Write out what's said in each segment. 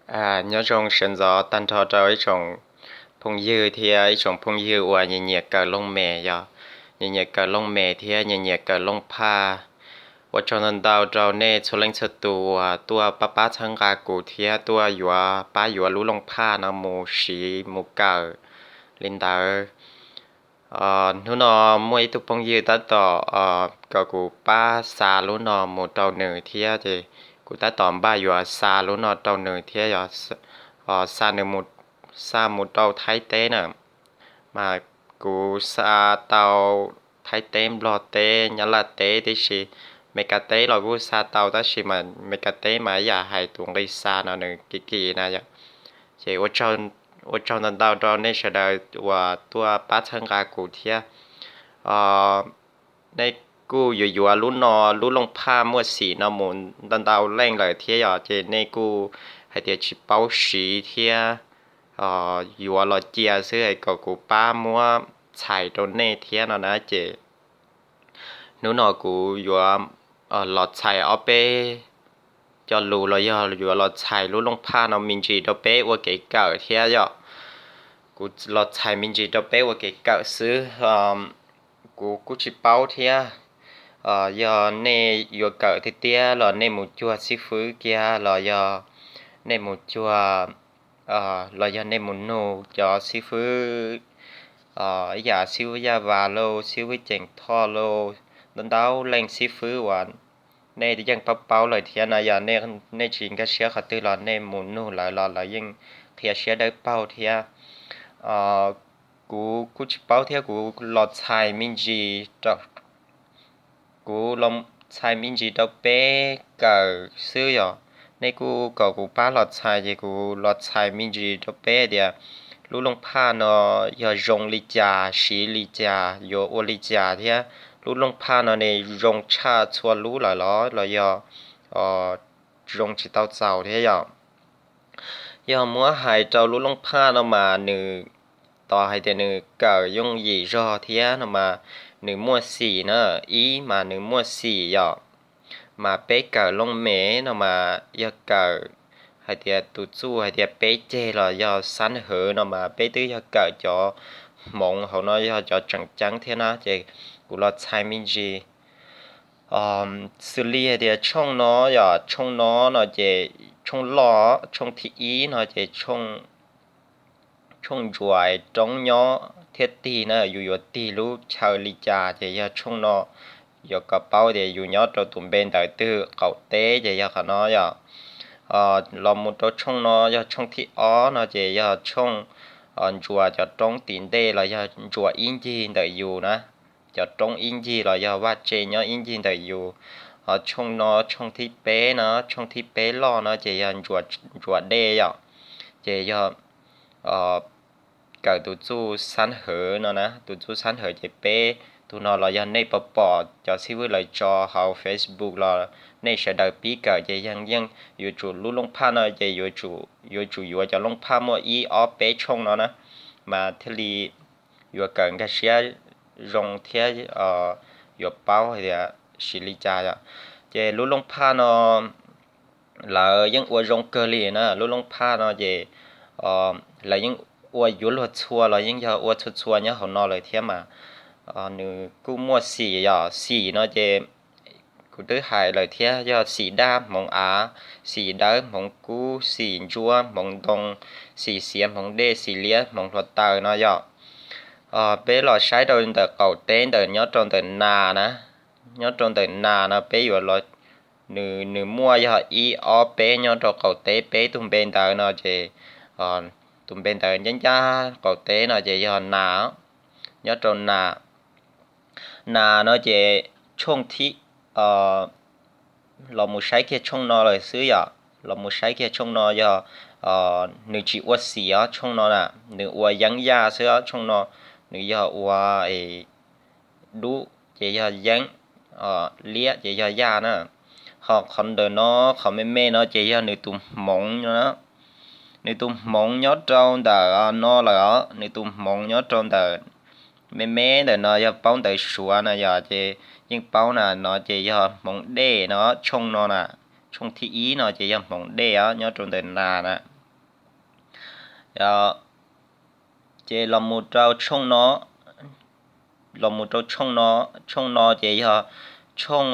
Nyob zoo sawv ntxov tag nrho rau ib tsoom phooj ywg thiab ib tsoom phooj ywg uas nyiam nyiam kawm looj mem, yog nyiam nyiam kawm looj mem thiab nyiam nyiam kawm looj phaj. Ua tsaug ntau ntau rau nej txhua leej txhua tus uas tuaj pab pab txhawb nqa kuv thiab tuaj yuav pab yuav lub looj phaj no mus siv mus kawm li ntawd. Hnub no muaj ib tug phooj ywg tab tom kom kuv pab xa lub no mus rau nws thiab ces kuv tab tom npaj yuav xa lub no rau nws thiab yog xa nws, xa mus rau Thaib teb na. Mas kuv xa tau Thaib teb, Nplog teb, Nyab Laj teb, tiam sis Meskas teb los kuj xa tau, tab sis mas Meskas teb mas yam hais tus nqi xa no nws kim kim na yom. Ces ua tsaug ntau ntau rau nej sawv daws uas tuaj pab txhawb nqa kuv thiab. Nej kuj yuav yuav lub no, lub looj phaj muaj xim no mus ntau ntau leej lawm thiab yom, ces nej kuj hais tias tsis paub siv thiab, yuav los cia xwb es kom kuv pab muab txhais rau nej thiab no na. Ces hnub no kuv yuav los txhais ob peb cov lus los yog yuav los txhais lub looj phaj no me ntsis rau peb ua kev kawm thiab yom. Kuv los txhais me ntsis rau peb ua kev kawm xwb. Kuv kuj tsis paub thiab, yog nej yuav kawm tiag tiag los nej mus cuag xib fwb kiag los yog nej mus cuag, los yog nej mus nug cov xib fwb, ib yam xib fwb Yaj Vas lauj, xib fwb Ceem Thoj lauj, ntau ntau leej xib fwb uas nej yeej paub paub lawm thiab no, yog nej tsis nkag siab qhov twg los nej mus nug lawv los lawv yeej qhia siab dawb paug thiab. Kuv kuj tsis paub thiab, kuv los txhais me ntsis rau, kuv los txhais me ntsis rau peb kawm xwb yom. Nej kuj kom kuv pab los txhais ces kuv los txhais me ntsis rau peb tias lub looj phaj no yog zoo li cas, siv li cas, yuav ua li cas thiab lub looj phaj no ne zoo tshaj txhua lub lawm los los yog zoo tsis tau txaus thiab yom. Yog muab hais rau lub looj phaj no mas nws, tos hais tias nws kawm yooj yim zog thiab no mas nws muaj xim na, ib mas nws muaj xim yom. Mas peb kawm looj mem no mas yog kawm hais tias tus txuj hais tias peb ceg los yog xab hwv no mas peb twb yog kawm cov hmoov hauv no yog cov tseem ceeb thiab na, ces kuv los txhais me ntsis xws li hais tias tshooj no yom, tshooj no no ces tshooj loj, tshooj thib ib no ces tshooj ntsuas roob nyob thiab tig na, yus yuav tig lub chaw li cas ces yog tshooj no yuav kom paub tias yus nyob rau tus npe ntawd twg, qaum teb ces yog qhov no yom. Los mus rau tshooj no yog tshooj thib ob no ces yog tshooj ntsuas cov roob tim ntej los yog ntsuas ib ncig ntawm yus na, cov roob ib ncig los yog vaj tse nyob ib ncig ntawm yus. Ho tshooj no tshooj thib peb no, tshooj thib peb loj no ces yog ntsuas dej yom, ces yog kawm tus txuj xab hwv no na, tus txuj xab hwv ces peb tug no los yog nej pom pom cov xib fwb lawv tso hauv Facebook los nej sawv daws pib kawm ces yeej yeej yuav tsum lub looj phaj no ces yuav tsum yuav cov looj phaj muaj ib ob peb tshooj no na, mas thiaj li yuav kawm nkag siab zoo thiab yuav paub hais tias siv li cas yom. Ces lub looj phaj no lawv yeej ua zoo kawg li na, lub looj phaj no ces lawv yeej ua yuav luag txhua los yeej yog ua txhua txhua nyob hauv no lawm thiab mas nws kuj muaj xim yom, xim no ces kuv twb hais lawm thiab, yog xim daj hmoov av, xim dawb hmoov kub, xim ntsuab hmoov ntoo, xim xiav hmoov dej, xim liab hmoov hluav taws no yom. Peb los saib rau ntawm qaum teb ntawm nyob rau ntawm nas na, nyob rau ntawm nas no peb yuav los, nws nws muaj yog ib ob peb nyob rau qaum teb, peb tug npe ntawd no ces tus npe ntawd ncaj ncaj qaum teb no ces yog nas, nyob rau nas. Nas no ces tshooj thib, los mus saib kiag tshooj no lawm xwb yom, los mus saib kiag tshooj no yog nws tsis ua xim os, tshooj no na nws ua yeeb yaj xwb os, tshooj no nws yog ua dub ces yog yeeb, liab ces yog yaj na. Ho qhov ntawm no, qhov me me no ces yog nws tus hmoov no, nws tus hmoov nyob rau ntawm no lawm os, nws tus hmoov nyob rau ntawm me me ntawm no yog paub ntawv Suav na yom, ces yeej paub na, no ces yog hmoov dej no, tshooj no na, tshooj thib ib no ces yog hmoov dej os, nyob rau ntawm nas na. Ces los mus rau tshooj no, los mus rau tshooj no, tshooj no ces yog tshooj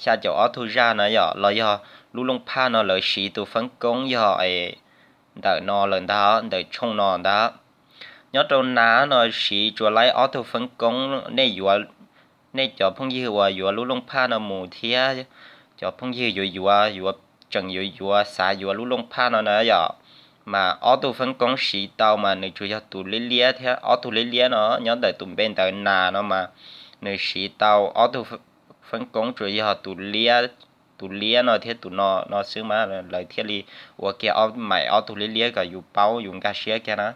xya caum ob tug zaj na yom, los yog lub looj phaj no lawv siv tus feeb koob yog ntawm no lawm ntag, ntawm tshooj no ntag. Nyob rau nas no siv tsuas laib ob tug feeb koob, nej yuav, nej cov phooj ywg uas yuav lub looj phaj no mus thiab cov phooj ywg yuav yuav, yuav tseem yuav yuav xav yuav lub looj phaj no na yom, mas ob tug feeb koob siv tau mas nws tsuas yog tus liab liab thiab ob tug liab liab no. Nyob ntawm tus npe ntawv nas no mas nws siv tau ob tug feeb koob tsuas yog tus liab, tus liab no thiab tus no no xwb mas lawv thiaj li ua kiag ob maim ob tug liab liab kom yus paub yus nkag siab kiag na.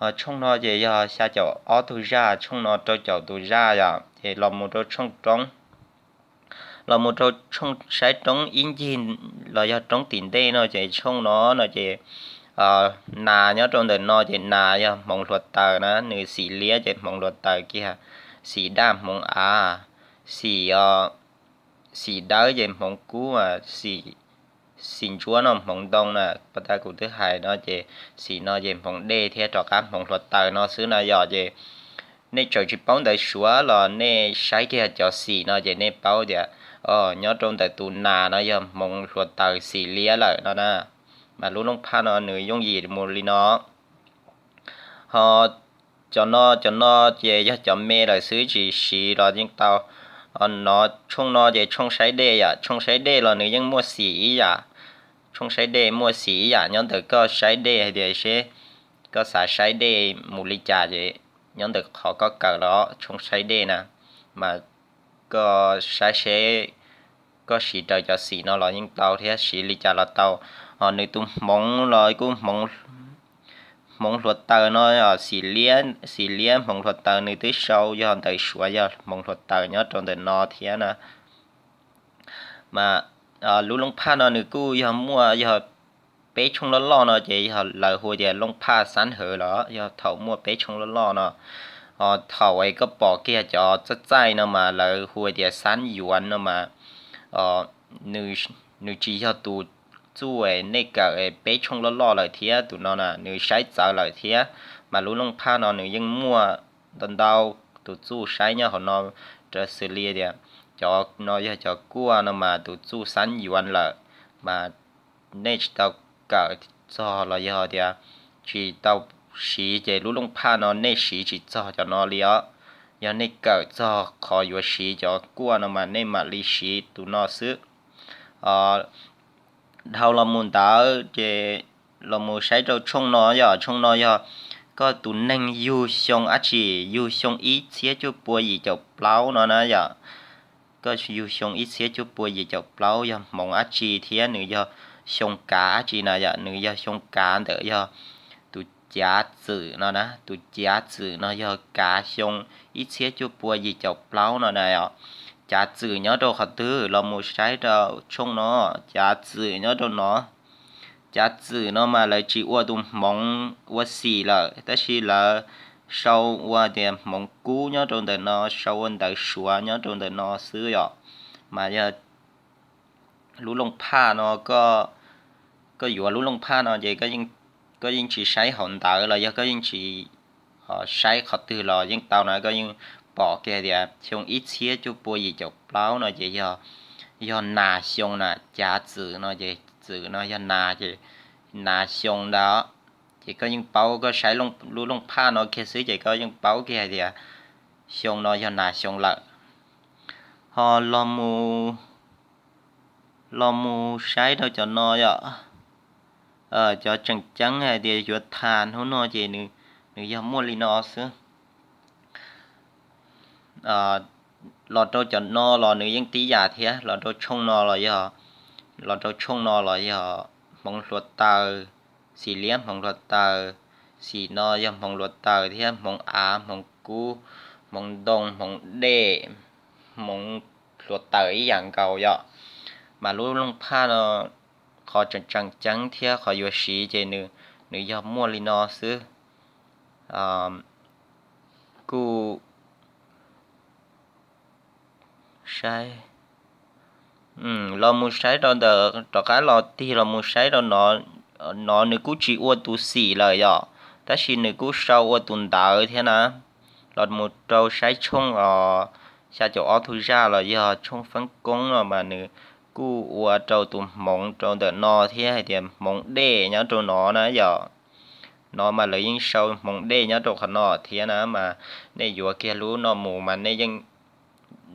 Tshooj no ces yog xya caum ob tug zaj, tshooj no rau caum tus zaj yom, ces los mus rau tshooj roob, los mus rau tshooj saib roob ib ncig los yog roob tim ntej no ces tshooj no no ces nas nyob rau ntawm no ces nas yog hmoov hluav taws na, nws xim liab ces hmoov hluav taws kiag, xim daj hmoov av, xim, xim dawb ces hmoov kub, xim ntsuab no hmoov ntoo na. Pas tas kuv twb hais no ces xim no ces hmoov dej thiab rov qab hmoov hluav taws no xwb na yom. Ces nej txawm tsis paub ntawv Suav los nej saib kiag cov xim no ces nej paub tias nyob rau ntawm tus nas no yog hmoov hluav taws xim liab lawm no na. Mas lub looj phaj no nws yooj yim mus li no. Ho cov no, cov no ces yog cov me lawm xwb tsis siv los yeej tau. No tshooj no ces tshooj saib dej yom, tshooj saib dej los nws yeej muaj xim ib yam. Tshooj saib dej muaj xim ib yam, nyob ntawm koj saib dej hais tias seb koj xav saib dej mus li cas ces nyob ntawm qhov koj kawm los tshooj saib dej na, mas koj saib seb koj siv raws cov xim no los yeej tau thiab siv li cas los tau. Ho nws tus hmoov los kuj hmoov hluav taws no, xim liab, xim liab hmoov hluav taws nws twb sau yog ntawv Suav yog hmoov hluav taws nyob rau ntawm no thiab na. Mas lub looj phaj no nws kuj yog muaj, yog peb tshooj loj loj no ces yog lawv hu tias looj phaj xab hawv los yog thaum muaj peb tshooj loj loj no. Thaum es koj pom kiag cov txaij txaij no mas lawv hu tias xab yuav no mas nws tsis yog tus txuj nej kawm peb tshooj loj loj lawm thiab, tus no na nws saib txawv lawm thiab. Mas lub looj phaj no nws yeej muaj ntau ntau tus txuj saib nyob hauv no, raws xws li tias cov no yog cov kuaj no mas tus txuj xab yuav lawm, mas nej tsis tau kawm txog los yog tias tsis tau siv ces lub looj phaj no nej siv tsis txog cov no li os. Yog nej kawm txog qhov yuav siv cov kuaj no mas nej mam li siv tus no xwb. Dhau los mus ntawd ces los mus saib rau tshooj no yom, tshooj no yog koj tus neeg yug xyoo dab tsi, yug xyoo ib txhiab cuaj pua yim caum plaub no na yom. Koj yug xyoo ib txhiab cuaj pua yim caum plaub yog hmoov dab tsi thiab nws yog xyoo kav dab tsi na yom, nws yog xyoo kav ntawm yog tus cav txwm no na, tus cav txwm no yog kav xyoo ib txhiab cuaj pua yim caum plaub no na yom. Cav txwm nyob rau qhov twg los mus saib rau tshooj no, cav txwm nyob rau no. Cav txwm no mas lawv tsis ua tus hmoov ua xim lawm tab sis lawv sau ua tias hmoov kub nyob rau ntawm no, sau ua ntawv Suav nyob rau ntawm no xwb yom. Mas yog lub looj phaj no, koj yuav lub looj phaj no ces koj yeej tsis saib hauv ntawv los yog koj yeej tsis saib qhov twg los yeej tau na, koj yeej pom kiag tias xyoo ib txhiab cuaj pua yim caum plaub no ces yog, yog nas xyoo na, cav txwm no ces txwm no yog nas ces nas xyoo ntawd. Ces koj yeej paub, koj saib lub looj phaj no kiag xwb ces koj yeej paub kiag hais tias xyoo no yog nas xyoo lawm. Ho los mus, los mus saib rau cov no yom. Cov tseem ceeb hais tias yuav tham hnub no ces nws yog muaj li no xwb. Los rau cov no los nws yeej tib yam thiab, los rau tshooj no los yog, los rau tshooj no los yog hmoov hluav taws, xim liab hmoov hluav taws, xim no yog hmoov hluav taws thiab hmoov av, hmoov kub, hmoov ntoo, hmoov dej, hmoov hluav taws ib yam nkaus yom. Mas lub looj phaj no qhov tseem tseem ceeb thiab qhov yuav siv ces nws yog muaj li no xwb. Kuj saib, los mus saib rau ntawm, rov qab los tig los mus saib rau no, no nws kuj tsis ua tus xim lawm yom, tab sis nws kuj sau ua tus ntawv thiab na. Los mus rau saib tshooj os, xya caum ob tug zaj los yog tshooj feeb koob no mas nws kuj ua rau tus hmoov rau ntawm no thiab hais tias hmoov dej nyob rau no na yom. No mas lawv yeej sau hmoov dej nyob rau qhov no thiab na, mas nej yuav kiag lub no mus mas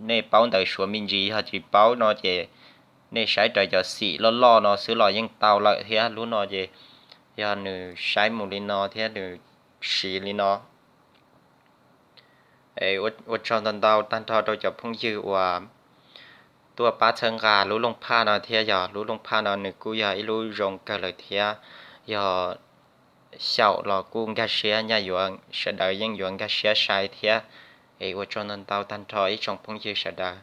nej paub ntawv Suav me ntsis, yog tsis paub no ces nej saib raws cov xim loj loj no xwb los yeej tau lawm thiab. Lub no ces yog nws saib mus li no thiab nws siv li no. Ua tsaug ntau ntau tag nrho rau cov phooj ywg uas tuaj pab txhawb nqa lub looj phaj no thiab. Yog lub looj phaj no nws kuj yog ib lub zoo kawg lawm thiab, yog xyaum los kuj nkag siab, nyaj yuav sawv daws yeej yuav nkag siab sai thiab. Es ua tsaug ntau ntau tag nrho ib tsoom phooj ywg sawv daws.